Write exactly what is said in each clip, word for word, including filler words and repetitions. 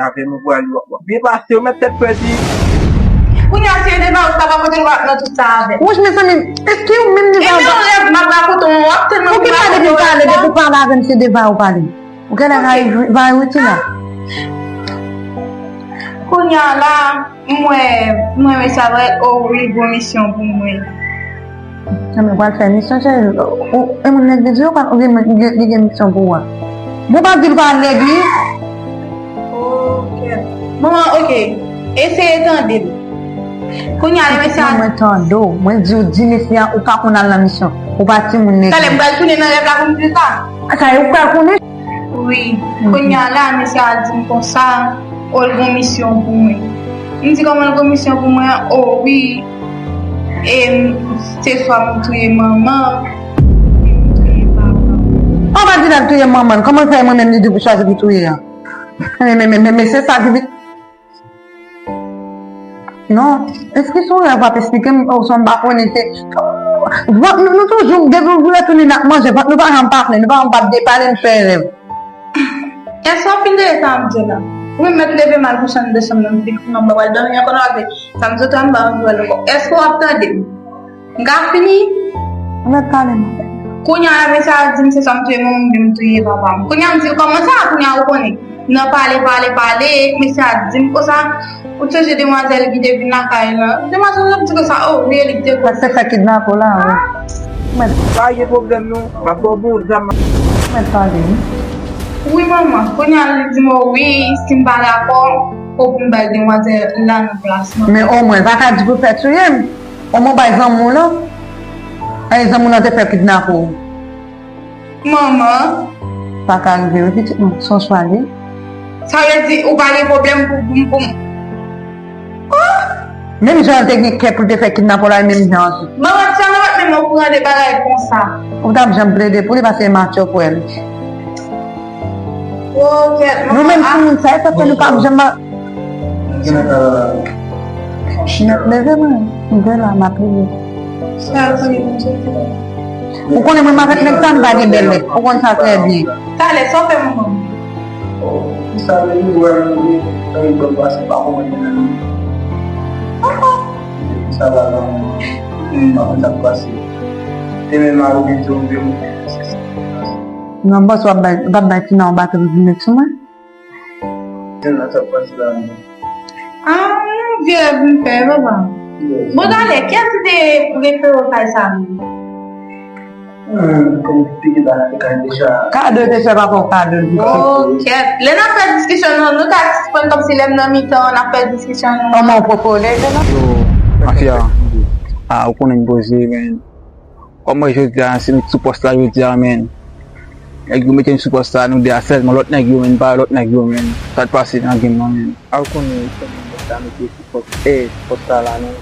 Avè m ou pral yo. Byen pase, ou mèt tèt pèdi. Kounye a, se Deva ou ta pa kote l ap nan tout sa avè. Wouch, mezanmi, eske ou menm Deva ou pa. Rèv m ap rakonte w, w ap tèlman. Ou ki pale depi talè, depi ou pale avè m, se Deva ou pale. Ou genlè va ri wi ti la. Kounye a la, mwen, mwen wè sa vre, oh wi, gon misyon pou mwen. Nan men pral fè misyon cheri. E moun nèg li di yo pa gen gen gen misyon pou ou a. Bon pa di l pa nèg li. Bon, ok. Eseye tande l. Kounye a, yo eseye. Mwen tande w. Mwen di w di mesye a ou pa konn al nan misyon. Ou pa timoun nèg. Talè m pral tounen nan rèv la pou m di sa. Sa yo pral konnen. Wi. Kounye a la, mesye a di m konsa, o l gon misyon pou mwen. M di kòman l gon misyon pou mwen, o wi. E se swa m touye manman, m touye papa. An pa di l al touye manman l. Kòman l fè mwen menm li di pou chwazi pou touye a? Men men men men men se sa ki vin. Non, èske se yon rèv w ap esplike m, oswa m pa konnen se, vant nou, nou toujou, depi w retounen n ap manje, vant nou pa janm pa plen, nou pa janm pa depale, n fè rèv. Èske w ap fin tande sa m ap di w la? Ou menm mèt leve m al kouche anndan chanm nan, m fin kouche, m ap pral dòmi ankò, nan apre sa m sot la, m pa anvi wè l ankò. Èske w ap tande m? M ka fini? Ou mèt pale, non. Kounye a la, mesye a di m se sa m touye manman m, oubyen m touye papa m. Kounye a m di l, kòman sa? Kounye a ou konnen. Nan pale, pale, pale, mesye a di m konsa, ou t sonje demwazèl ki te vin lakay la? Demwazèl la di konsa, o, wi, e li ki te koze. Se fè kidnape w la, wi. Ou mèt. Pa gen pwoblèm, non. M ap ba w bon zam. Ou mèt pale, wi. Wi, manman. Kounye a, li di m, o, wi, si m pa dakò, fò pou m bay demwazèl la nan plas mwen. Men omwen, pa ka di pou fè touye m. Omwen bay zanmi w lan. Ay, zanmi w lan te fè kidnape w. Manman. Pa ka rive, wi, pitit mwen. Se yon chwa li. Sa vle di, ou pa gen pwoblèm pou, pou, pou. Oh! Menm jan l te gen kè pou l te fè kidnape w la, e menm jan an tou. Manman, ti a, nou pa t menm okouran de bagay konsa. Ou t ap janm plede pou li, paske e match ou pran l. Oh, kèt, manman. Nou menm timoun sa, e fè ke nou pa janm. Mèt leve mwen. M te la, m ap leve. Ou konnen mwen, m avèk nèg sa, m pa gen bèlè. Ou konn sa trè byen. Talè, sa w fè manman m? Oh, sa vle di, wè, mwen, mwen, mwen, mwen, pase pa konprann mwen menm. Sa va, non, mwen, mwen, mwen, sa pase. Te menm a oubyen te oubyen, mwen, se sa. Non, bòs, w ap bay, w ap bay Tina yon baton pou vin met sou mwen? Tina, sa pase la, non? Ah, yon vye rèv m fè, papa. Bon, talè, kiyès ki te refere w kay sa menm? Hmm, kòm te gen bagay te kay deja. Kado te fè papa w kado l. Oh, kèt. Lè n ap fè diskisyon nou, nou ta sispann kòmsi lè m nan mitan, n ap fè diskisyon nou. Kòman w poko leve la? Yo, mafya. Ah, ou konnen m poze, men. Kòm mwen jodi a, se m ki sou pòs la jodi a, men. Nèg yo mete m sou pòs la, nou de a sèlman, lòt nèg yo, men, pa lòt nèg yo, men. Sa t pase nan game nan, men. A w konnen, se moun sa mete sou pòs, eh, sou pòs la, la, men.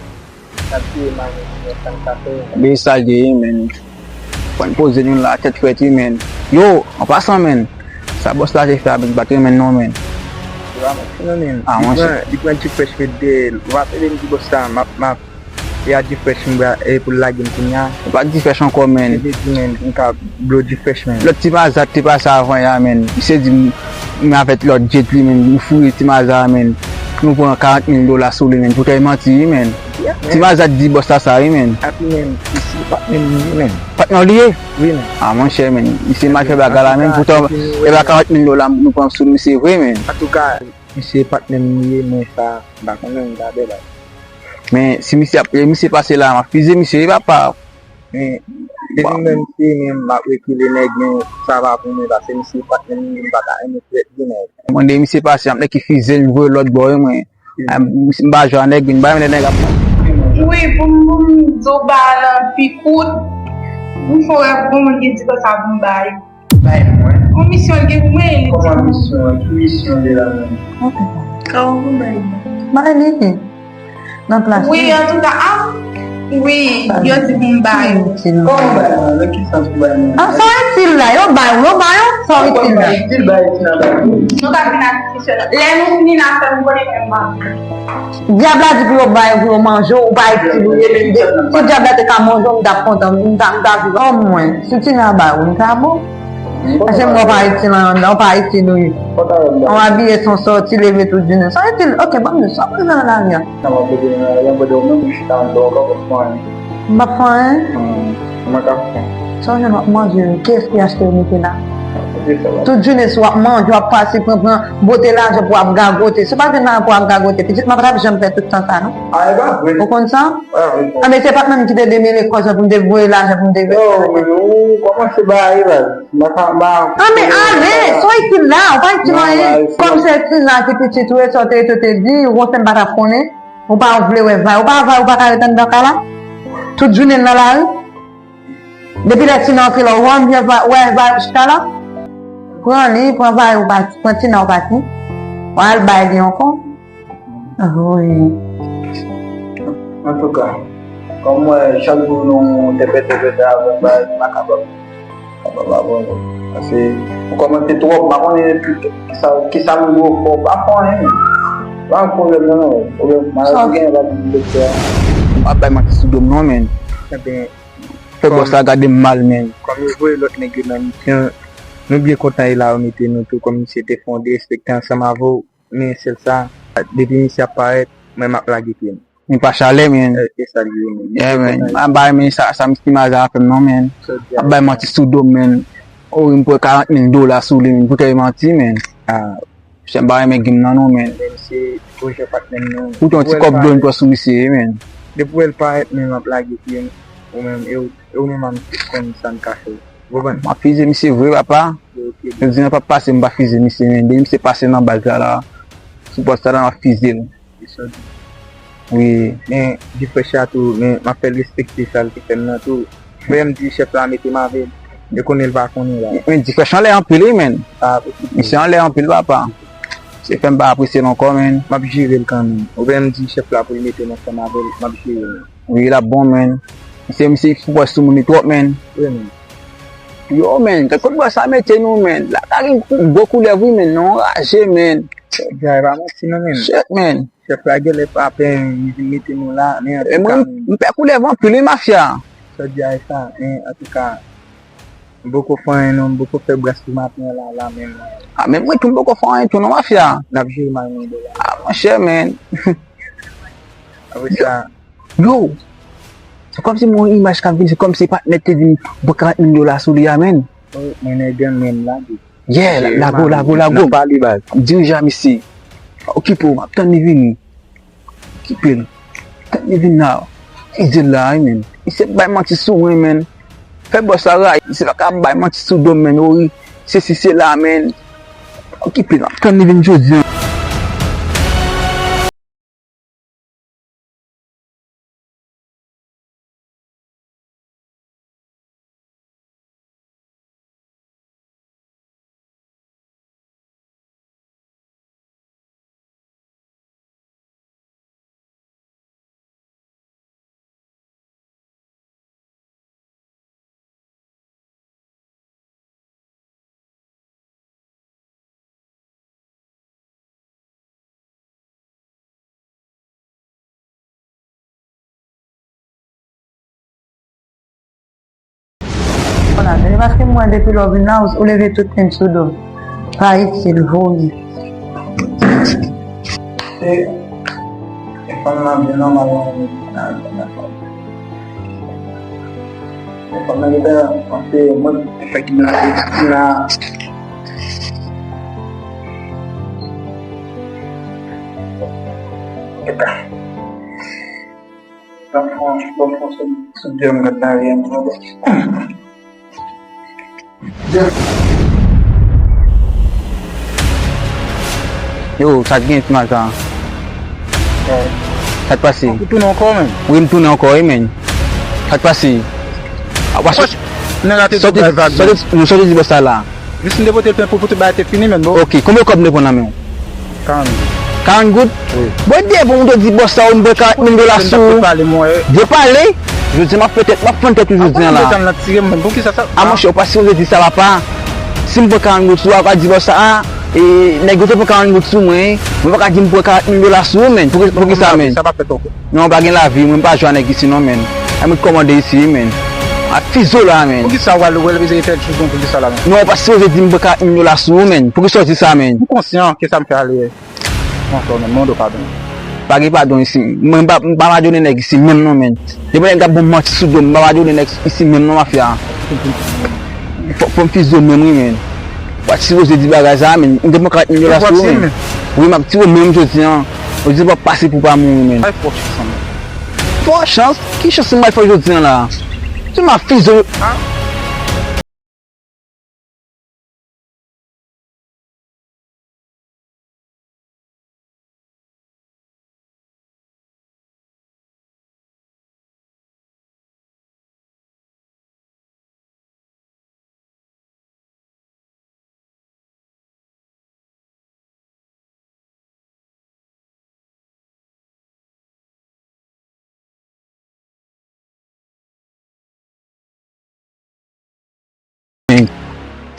N ap tiye manje, men, sa n ka fè. Men sa l ye, men. Fò n poze nou la, tèt frèt, wi, men. Yo, an pasan, men. Sa bòs la te fè a, men, m pa t renmen l, non, men. Li pa mèt fè, non, men. Ah, li pran, li pran G-Fresh met dèyè l. Ou pa tande m di bòs la, m ap, m ap E a G-Fresh m bra-, e pou l lage m kounye a. E pa G-Fresh ankò, men. Se vle di, men, m ka blow G-Fresh, men. Lòt ti maza te pase avan y a, men. Misye di m, m avèk lòt jet li, men. Nou foure ti maza a, men. Nou pran karant mil dola sou li, men. Poutèt manti, wi, men. Ti maza di bòs la sa, wi, men. Api, men, isi, patnè m li ye, men. Patnè w li ye? Wi, men. Ah, monchè, men. Misye mal fè bagay la, men. Poutan, e pa karant mil dola nou pran sou misye vre, men. Antouka, misye patnè m li ye, men sa, m pa konnen, m ta bèl. Men si misye ap, e misye pase la, m ap fize misye, wi papa. Men depi menm si menm m ap rekile nèg, men sa pa pou mwen, paske misye patnè m, m pa ta renmen trèt de nèg. Mande misye pase, ap nèg ki fize l, voye lòt bò, wi mwen. M pa jwe a nèg, m pa renmen lè nèg ap. Wi, pou m, pou m di w ba nan pi kout, m fè w wè pou moun ki di konsa pou m bay. Bay mwen. Yon misyon l gen pou mwen, li di. Kòman misyon? Ki misyon li la menm? Kòman pou bay mwen? Bay li. Nan plas li. Wi, antouka, a, wi, yo di pou m bay. Kòman bay mwen? Nan ki sans pou bay mwen? Ah, sa itil la, yo bay ou, yo bay ou, sa itil la. Itil bay, itil la bay. Nou ka vin ak diskisyon. Lè nou fini, n a fè, m konnen kè m pa. Dyab la di pou yo bay ou, pou yo manje w, ou pa itil ou ye menm de. Si dyab la te ka manje w, m t ap kontan, m t ap, m t ap viv. Anmwens, si Tina bay ou, m ta bon. Paske m wè w pa itil anndan, w pa itil wi. W abiye san sòti, leve tout jounen. San itil, ok, ban m di, sa w bezwen nan lari a? Sa m ap bezwen nan lari a, brother, ou menm ou chita anndan, ou pa konn fè anyen. M p ap fè anyen? Hmm, mwen ka fè. Sa w jwenn w ap manje, kiyès ki achte w mete la? Tout jounen si w ap manje, w ap pase pran, pran, bote lajan pou w ap gagote. Si w pa vin la pou w ap gagote, pitit mwen pa t ap janm fè tout tan sa non. A, e pa vre. Ou konn sa? A, men se pa t menm ki te demele kòz mwen pou m te voye lajan pou m te. Yo, men ou kòmanse bay la. Mwen pa, mwen pa. A, men ale, sa w itil la, ou pa itil anyen. Kòm se Tina ki pitit ou ye, sa w te, te, te di, ou konn se m pa t ap konnen. Ou pa vle wè vay, ou pa vay, ou pa ka ret anndan kay la. Tout jounen l nan lari. Depi lè Tina antre la, ou wè vay, wè vay chita la. Pran li, pran vay ou pati, pran Tina ou pati. Ou al bay li ankò. Wi. Antouka, kòm mwen, chak jou nou tèpè tèpè avè m, m pa kapab. M pa kapab avè w. Paske ou kòmanse twòp, m pa konnen kisa, kisa m dwe fè, w pa fè anyen. Pa pwoblèm non, non. Pwoblèm, maladi gen, pa gen doktè. M ap bay manti sou do m non, men. Ebyen, fè bòs la gade m mal, men. Kòm yo voye lòt nèg yo nan misyon, nou byen kontan e la yo mete nou tou, kòm misye te fè yon derespekte ansanm avè w, men sèl sa, depi misye ap parèt, mwen m ap lage pye m. Men pa chalè, men. E, e sa l ye, men. Yeah, men. M ap bay, men, sa, sa misye Maza ap fè m non, men. M ap bay manti sou do m, men. O, m pran karant mil dola sou li, men. Poutèt manti, men. Ah, Chèf pa renmen game nan non, men. Men misye, pwojè patnè m nan. Ou te yon ti kòb dlo m pran sou misye, men. Depi w wè l parèt, men m ap lage pye m. Ou menm, e ou, e ou menm, m konn sa n ka fè. Ou konprann? M ap fize misye vre, papa. Ok, ok. Jodi a p ap pase, m pa fize misye, men. Depi misye pase nan baz la, la, sou pòs la, la, m ap fize l. Wi. Men, di frè Chato, men, m ap fè l respekte sa l te fè m nan tou. Frè m di chèf la mete m avè l. Yo konnen l pa konnen la. Men, di frè Chan anlè anpil, wi, men. Misye anlè anpil, papa. Se fè m pa apresye l ankò, men. M ap jere l kanmenm. Oubyen m di chèf la pou l mete m ansanm avè l, m ap jere l. Wi, l ap bon, men. Misye, misye fou bòs sou moun li twòp, men. Wi, men. Yo, men, kèk kote bòs sa mete nou, men. La ka gen gwo koulèv, wi, men. Non, raje, men. Djay pa manti, non, men. Shit, men. Chèf la genlè pa pè li vin mete nou la, men antouka, m pè koulèv anpil, wi, mafya. Sa di a sa, men antouka, m poko fè anyen non, m poko fè bras pou maten an la, la menm. A, men mwen tou, m poko fè anyen tou non, mafya. N ap jere mal mwen de la. A, monchè, men. Apre sa. Yo! Se kòmsi m wè yon imaj k ap vin, se kòmsi patnè te di m pran karant mil dola sou li a, men. Mwen nèg an, men m lage. Yeah, lago, lago, lago. N ap pale, baz. M dirije a misye. Pa okipe w, m ap tann li vini. Okipe l. Tann li vin la. Fize l la, wi, men. Misye bay manti sou mwen, men. Fè bòs la rayi. Misye pa ka bay manti sou do m, men. Wi, sesi, sela, men. Pa okipe l, m ap tann li vin jodi a. Vwala, se paske m wè depi lè w vin la, ou leve tout moun sou do. Pa itil, voye. E, e fanm nan byen nòmal, wi. E fanm nan gentan panse mwen fè kidnape la. Antouka. Bon, bon, bon, sou, sou djèm gad la, yon bon. Yo, sa k gen ti maten an? Sa k pase? Ou tounen ankò, men? Wi, m tounen ankò, wi, men. Sa k pase? A, w a sot-, sòti, sòti, nou sòti di bòs sa la. Jis m te pote l plen pou, pou tout bagay te fini, men, bro. Ok, konbyen kòb m te pran nan men w? Karant goud. Karant goud? Wi. Bon, depi m te di bòs sa, ou m pran karant mil dola sou ou. Depale? Jodi a m ap fè tèt, m ap fann tèt ou jodi a la. A, monchè, ou pa sipoze di sa, papa. Si m pran karant goud sou ou, ou pa di bòs sa, a, e, nèg yo te pran karant goud sou mwen, mwen pa ka di m pran karant mil dola sou ou, men. Pou ki, pou ki sa, men? Sa pa fèt ankò. Non, pa gen lavi, mwen m pa jwe a nèg isi non, men. A mwen k kòmande isi, men. A fizo la, men. Poukisa w al wè l bezwen entèdiksyon poukisa la, men? Non, ou pa sipoze di m pran karant mil dola sou ou, men. Poukisa w di sa, men? M konsyan ke sa m fè a lè. Ankò, men, mande w padon. Pa gen padon isi. Mwen m pa, m pa padone nèg isi, menm non, men. Depi nèg ap ban m manti sou do m, m pa padone nèg isi, menm non, mafya. Fò, fò m fizo menm, wi, men. Ou pa t sipoze di bagay sa a, men. M te pran karant mil dola sou ou, men. Wi, m ap tiye w menm jodi a. Jodi a w ap pase pou w pa mouri, men. Ay, fò chans, men. Fò chans? Ki chans m pral fè jodi a la? Ti m ap fizo.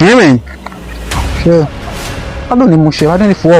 Wi, men. Chè. Padone, monchè, padone frè.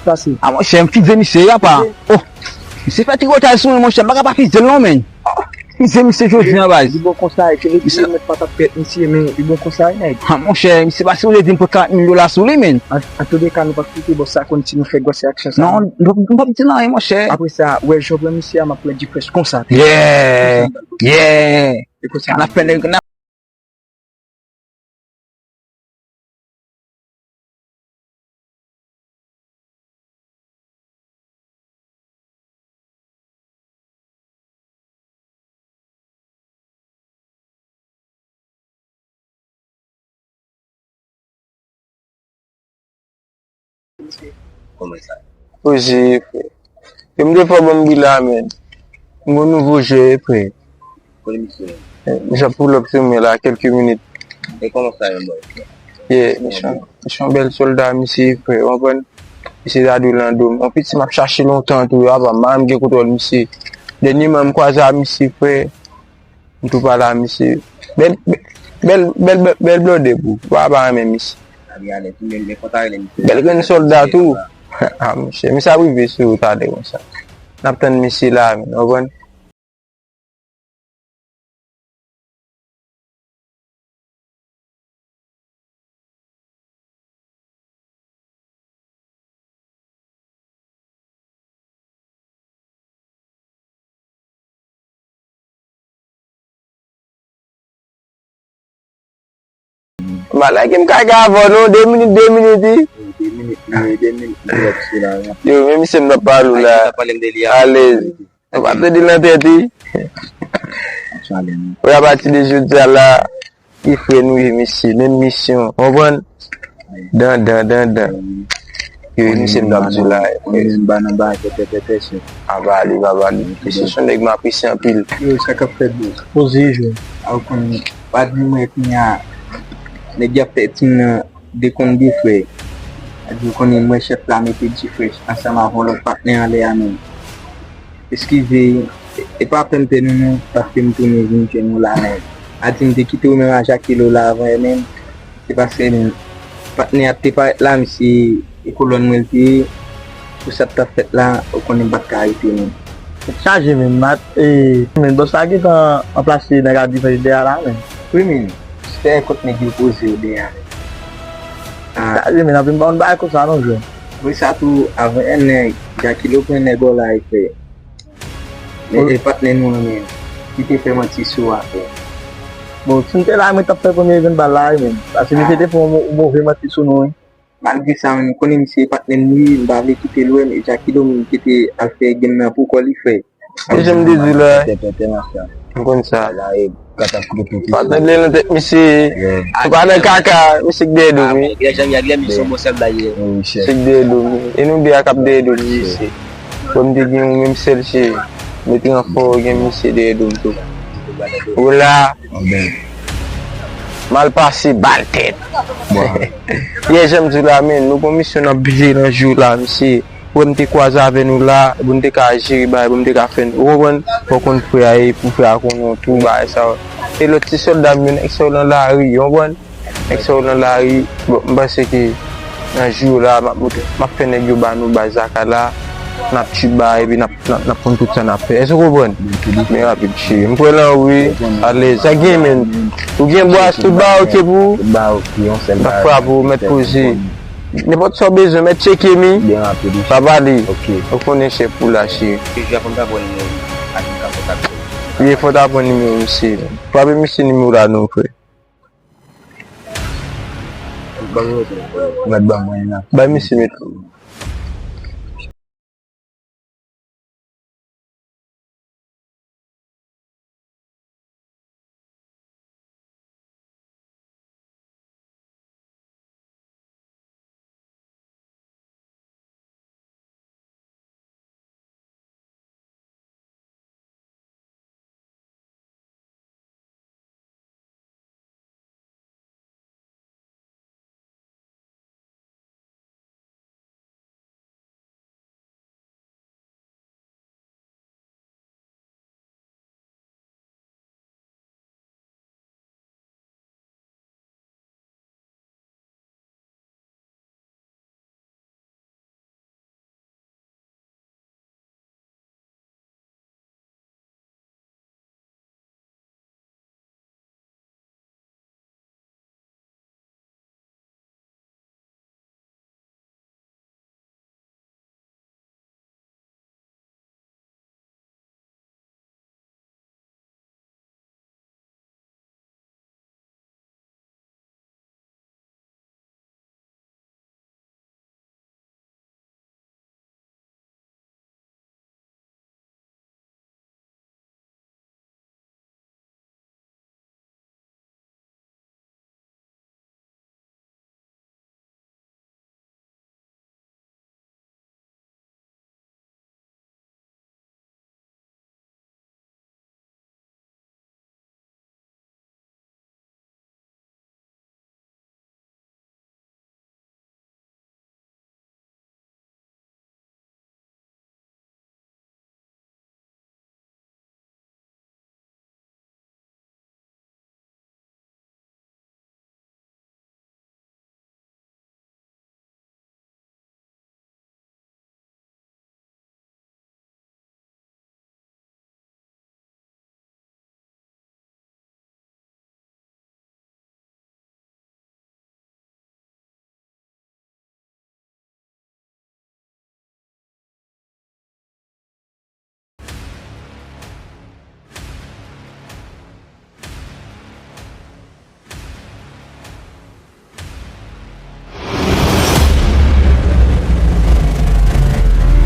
Pase. A monchè, m fize misye, apa. Oh, misye fè ti retay sou mwen, monchè, m pa ka pa fize l non, men. Oh, fize misye jodi a, baz. Li bon konsa, e, se vre misye mèt pa t ap pèt misye, men li bon konsa, nèg. A monchè, misye pa sipoze di m pran karant mil dola sou li, men. An, an tou de ka, nou p ap kite bòs sa konn si nou fè gwòs aksyon sa. Non, m p ap di l anyen, monchè. Apre sa, wè jan w pran misye a, m ap pran G-Fresh konsa. Yeah, yeah. E konsa. N ap fè nèg, n ap Kòman sa? Poze, frè. Yo, m te fò ban m bi la, men. M gon nouvo jwè, frè. Kote misye ye? Eh, misye ap pull up sou mwen la, kèlke minit. E kòman sa ye, bòy? Yeah, misye, misye yon bèl sòlda, misye, frè, w konprann? Misye ta dwe lan do m. Yon piti m ap chache lontan tou, apa, m pa menm gen kontwòl misye. Dènyèman, m kwaze a misye, frè. M tou pale a misye. Bèl, bèl, bèl, bèl, bèl blòdè, bro. Papa pa renmen misye. Bèl grenn sòlda tou. Ah, monchè, misye ap rive sou ou talè konsa. N ap tann misye la, men, w konprann? M pa like m kaka avè w non, de minit, de minit, wi. De minit, wi, de minit, wi, lòt sou la, wi. Yo, men misye m t ap pale w la. Alèz. Ou pa tande l nan tèt, wi. Ou a pati de jodi a la, e frè nou ye, mesye, menm misyon, w konprann? Dan, dan, dan, dan. Yo, e misye m t ap di w la, e frè. Mwen menm ba nan bagay pèpèpèpè, chèf. A ba li, ba ba li. Mesye se yon nèg m apresye anpil. Yo, sa k ap fèt, bro? Poze jwe. A, ou konn, pa di mwen kounye a, nèg y ap fè tim nan de kont de frè. Sa di w konnen mwen chèf la mete G-Fresh ansanm avè yon lòt patnè anlè a menm. Eskize, e pa pèn pèn nou non, paske m tounen vin jwenn nou la, men a di m te kite w menm a Jakilo la avan yè menm. Se paske patnè a te parèt la, misye e kolòn mwen l te ye. Pou sa k t ap fèt la, ou konnen m pa t ka rete menm. Tèt chaje menm, mat, e, men bòs la gentan ranplase nèg a G-Fresh dèyè a la, men. Wi, men, se kont nèg yo poze yo dèyè a, men. Ah. Chaje, men, anpil m pa konn bagay konsa non, jwè. Wi, sa tou, avan yè nèg, Jakilo pran nèg w la, e frè. Men, e patnè nou an, men. Li te fè manti sou afè. Bon, si m te la, mwen t ap fè premye venn bal la, wi, men. Paske misye te fè yon mo- move manti sou nou, wi. Malgre sa, men, m konnen misye e patnè m li, m pa vle kite l wè m, e Jackie Dom ki te al fè game nan pou kò li fè. E jan m te di w la, m konn sa. Patnè l nan tèt misye, ou pa nan kaka, misye k dèyè do m, wi. Misye k dèyè do m, wi. E nou de a k ap dèyè do m, misye. Bon, m te gen yon menm sèl cheri. Mete anfò gen misye dèyè do m tou. Ou la. Mal pase, bal tèt. Yè, jan m di w la, men, nou gon misyon n ap veye nan jou la, misye. Ou wè m te kwaze avè nou la, pou n te ka jere bagay, pou n te ka fè, ou konprann? Fò w konn frè a, e pou frè a konnen w tou, bagay sa yo. E lòt ti sòlda m yo, nèg sa yo nan lari, ou konprann? Nèg sa yo nan lari, bon, m panse ke nan jou yo la, m ap montre, m ap fè nèg yo ba nou baz lakay la, n ap tchwiba, epi n ap, n ap, n ap konn tout sa n ap fè. Èske w konprann? Men rapid, cheri. M kwè lan ou, wi. Alèz. Sa gen, men. Ou gen bwaz, tout bagay oke pou ou? Tout bagay oke, yon sèl bagay. M ap frape ou, mèt poze. Nenpòt sa w bezwen, mèt tcheke mi. Byen rapid, wi. Pa pale. Oke. Ou konnen chèf ou la, cheri. Wi, fò w ta pran nimewo misye. Frape misye nimewo la non, frè. Ou mèt ban mwen la. Bay misye met.